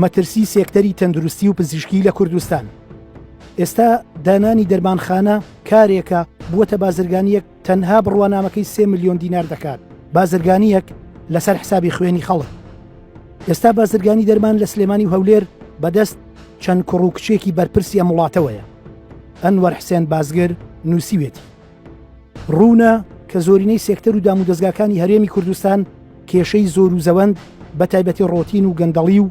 مەترسی سێکتەری تەندروستی و پزیشکی لە کوردستان. ئێستا دانانی دەرمانخانە کارێکە بووەتە بازرگانییەک تەنها بڕوانامەکەی سێ ملیۆن دینار دەکات، بازرگانییەک لەسەر حسابی خوێنی خەڵک. ئێستا بازرگانی دەرمان لە سلێمانی و هەولێر بەدەست چەند کوڕ و کچێکی بەرپرسی ئەم وڵاتەوەیە. ئەنوەر حسێن بازگر نووسیوێتی. ڕوونە کە زۆرینەی سێکتەر و دامودەزگاکانی هەرێمی کوردستان کێشەی زۆر و زەوەند بە تایبەتی ڕۆتین و گەندەڵی و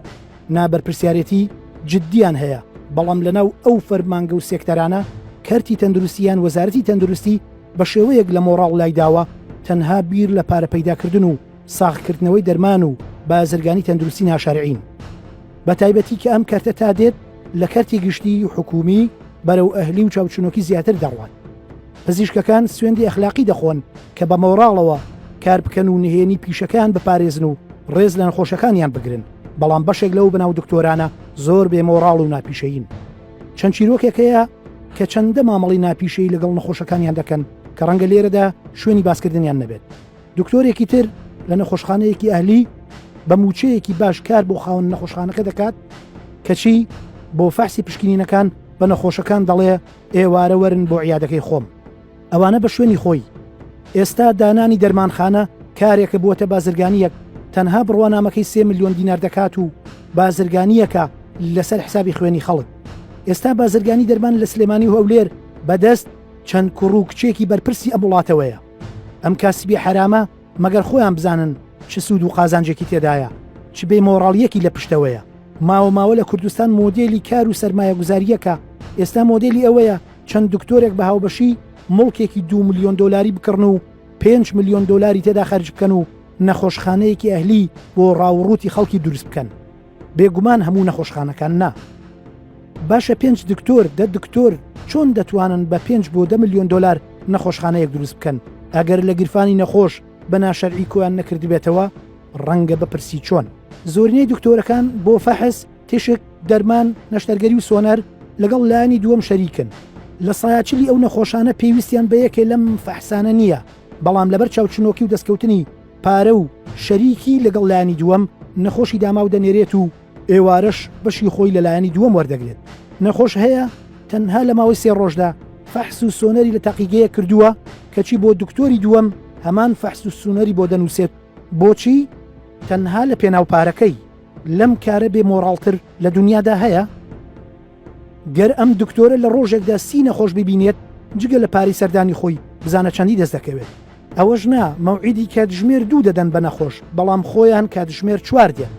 نابەرپرسیارێتی جددیان هەیە، بەڵام لەناو ئەو فەرمانگە و سێکتەرانە کەرتی تەندروستی یان وەزارەتی تەندروستی بە شێوەیەک لە مۆڕاڵ لایداوە تەنها بیر لە پارە پەیداکردن و ساغکردنەوەی دەرمان و بازرگانی تەندروستی ناشەرعین. بە تایبەتی کە ئەم کەرتە تا دێت لە کەرتی گشتی و حکوومی بەرەو ئەهلی و چاوچنۆکی زیاتر دەڕوات. پزیشکەکان سوێندی ئەخلاقی دەخۆن کە بە مۆراڵەوە کار بکەن و نهێنی پیشەکەیان بپارێزن و ڕێز لە نەخۆشەکانیان بگرن، بەڵام بەشێک لەو بەناو دکتۆرانە زۆر بێ مۆراڵ و ناپیشەیین. چەند چیرۆکێک هەیە کە چەندە مامەڵەی ناپیشەیی لەگەڵ نەخۆشەکانیان دەکەن کە ڕەنگە لێرەدا شوێنی باسکردنیان نەبێت. دکتۆرێکی تر لە نەخۆشخانەیەکی ئەهلی بە مووچەیەکی باش کار بۆ خاوەن نەخۆشخانەکە دەکات، کەچی بۆ فەحسی پشکنینەکان بە نەخۆشەکان دەڵێ ئێوارە وەرن بۆ عیادەکەی خۆم. ئەوانە بە شوێنی خۆی. ئێستا دانانی دەرمانخانە کارێکە بووەتە بازرگانییەک تەنها بڕوانامەکەی سێ ملیۆن دینار دەکات و بازرگانییەکە لەسەر حسابی خوێنی خەڵک. ئێستا بازرگانی دەرمان لە سلێمانی و هەولێر بەدەست چەند کوڕ و کچێکی بەرپرسی ئەم وڵاتەوەیە. ئەم کاسبیە حەرامە مەگەر خۆیان بزانن چ سوود و قازانجێکی تێدایە، چ بێ مۆڕاڵییەکی لە پشتەوەیە. ماوە ماوە لە کوردستان مۆدێلی کار و سەرمایەگوزارییەکە ئێستا مۆدێلی ئەوەیە چەند دکتۆرێک بە هاوبەشی موڵکێکی دوو ملیۆن دۆلاری بکڕن و پێنج ملیۆن دۆلاری تێدا خەرج بکەن و نەخۆشخانەیەکی ئەهلی بۆ ڕاووڕووتی خەڵکی دروست بکەن. بێگومان هەموو نەخۆشخانەکان نا. باشە پێنج دکتۆر، دە دکتۆر چۆن دەتوانن بە پێنج بۆ دە ملیۆن دۆلار نەخۆشخانەیەک دروست بکەن؟ ئەگەر لە گیرفانی نەخۆش بە ناشەرعی کۆیان نەکردبێتەوە؟ ڕەنگە بپرسی چۆن؟ زۆرینەی دکتۆرەکان بۆ فەحس، تیشک، دەرمان، نەشتەرگەری و سۆنەر لەگەڵ لایەنی دووەم شەریکن. لە سایاچلی ئەو نەخۆشانە پێویستیان بە یەکێ لەم فەحسانە نییە، بەڵام لەبەر چاوچنۆکی و دەستکەوتنی پارە و شەریکی لەگەڵ لایەنی دووەم، نەخۆشی داماو دەنێرێت و ئێوارەش بەشی خۆی لە لایەنی دووەم وەردەگرێت. نەخۆش هەیە تەنها لە ماوەی سێ ڕۆژدا فەحس و سۆنەری لە تاقیگەیەک کردووە، کەچی بۆ دکتۆری دووەم هەمان فەحس و سونەری بۆ دەنووسێت. بۆچی؟ تەنها لە پێناو پارەکەی. لەم کارە بێ مۆڕاڵتر لە دونیادا هەیە؟ گەر ئەم دکتۆرە لە ڕۆژێکدا سی نەخۆش ببینێت جگە لە پارەی سەردانی خۆی بزانە چەندی دەست دەکەوێت. ئەوەش نا مەوعیدی کاتژمێر دوو دەدەن بە نەخۆش بەڵام خۆیان کاتژمێر چوار دێن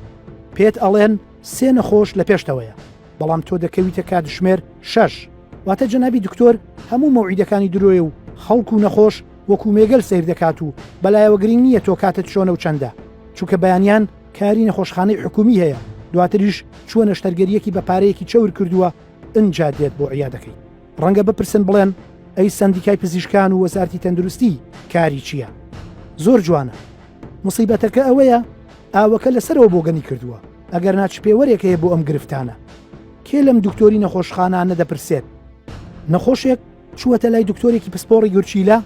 پێت ئەڵێن سێ نەخۆش لە پێشتەوەیە بەڵام تۆ دەکەویتە کاتژمێر شەش واتە جەنابی دکتۆر هەموو مەوعیدەکانی درۆیە و خەڵک و نەخۆش وەکو مێگەل سەیر دەکات و بەلایەوە گرینگ نییە تۆ کاتت چۆنە و چەندە چونکە بەیانیان کاری نەخۆشخانەی حکومی هەیە دواتریش چووە نەشتەرگەریەکی بە پارەیەکی چەور کردووە ئنجا دێت بۆ عیادەکەی. ڕەنگە بپرسن بڵێن ئەی سەندیکای پزیشکان و وەزارتی تەندروستی کاری چییە؟ زۆر جوانە. موسیبەتەکە ئەوەیە ئاوەکە لەسەرەوە بۆگەنی کردووە ئەگەرنا چ پێوەرێک هەیە بۆ ئەم گرفتانە؟ کێ لەم دکتۆری نەخۆشخانانە دەپرسێت؟ نەخۆشێک چووەتە لای دکتۆرێکی پسپۆڕی گورچیلە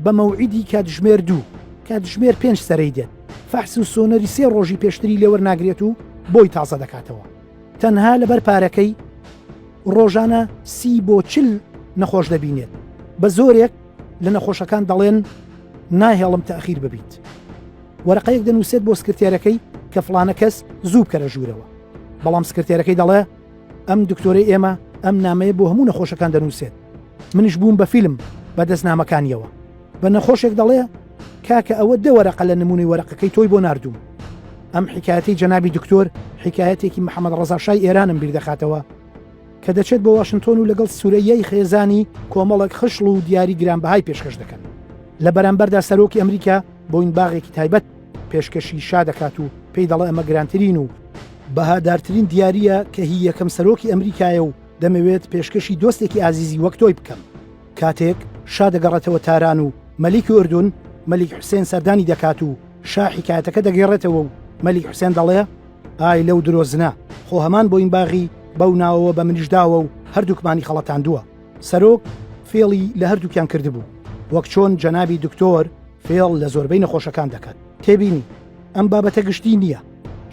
بە مەوعیدی کاتژمێر دوو، کاتژمێر پێنج سەرەی دێت، فەحس و سۆنەری سێ ڕۆژی پێشتری لێ وەرناگرێت و بۆی تازە دەکاتەوە. تەنها لەبەر پارەکەی ڕۆژانە سی بۆ 40 نەخۆش دەبینێت. بە زۆرێک لە نەخۆشەکان دەڵێن ناهێڵم تەئخیر ببیت. وەرەقەیەک دەنووسێت بۆ سکرتێرەکەی کە فڵانە کەس زوو بکەرە ژوورەوە. بەڵام سکرتێرەکەی دەڵێ ئەم دکتۆرەی ئێمە ئەم نامەیە بۆ هەموو نەخۆشەکان دەنووسێت. منیش بووم بە فیلم بە دەست نامەکانیەوە. بە نەخۆشێک دەڵێ کاکە ئەوە دە وەرەقە لە نموونەی وەرەقەکەی تۆی بۆ ناردووم. ئەم حیکایەتەی جەنابی دکتۆر حیکایەتێکی محەمەد ڕەزا شای ئێرانم بیر دەخاتەوە کە دەچێت بۆ واشنتۆن و لەگەڵ سورەیای خێزانی کۆمەڵێک خشڵ و دیاری گرانبەهای پێشکەش دەکەن. لە بەرامبەردا سەرۆکی ئەمریکا بۆینباغێکی تایبەت پێشکەشی شا دەکات و پێی دەڵێ ئەمە گرانترین و بەهادارترین دیارییە کە هی یەکەم سەرۆکی ئەمریکایە و دەمەوێت پێشکەشی دۆستێکی ئازیزی وەک تۆی بکەم. کاتێک شا دەگەڕێتەوە تاران و مەلیکی ئوردون، مەلیک حوسێن سەردانی دەکات و شا حیکایەتەکە دەگێڕێتەوە و مەلیک حوسێن دەڵێ، ئای لەو درۆزنە، خۆ هەمان بۆینباغی بەو ناوەوە بە منیش داوە و هەردووکمانی خەڵەتاندووە. سەرۆک فێڵی لە هەردووکیان کردبوو، وەک چۆن جەنابی دکتۆر فێڵ لە زۆربەی نەخۆشەکان دەکات. تێبینی، ئەم بابەتە گشتی نییە.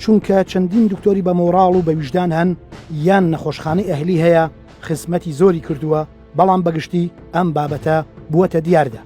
چونکە چەندین دکتۆری بە مۆراڵ و بە ویژدان هەن یان نەخۆشخانەی ئەهلی هەیە خزمەتی زۆری کردووە، بەڵام بەگشتی ئەم بابەتە بووەتە دیاردە.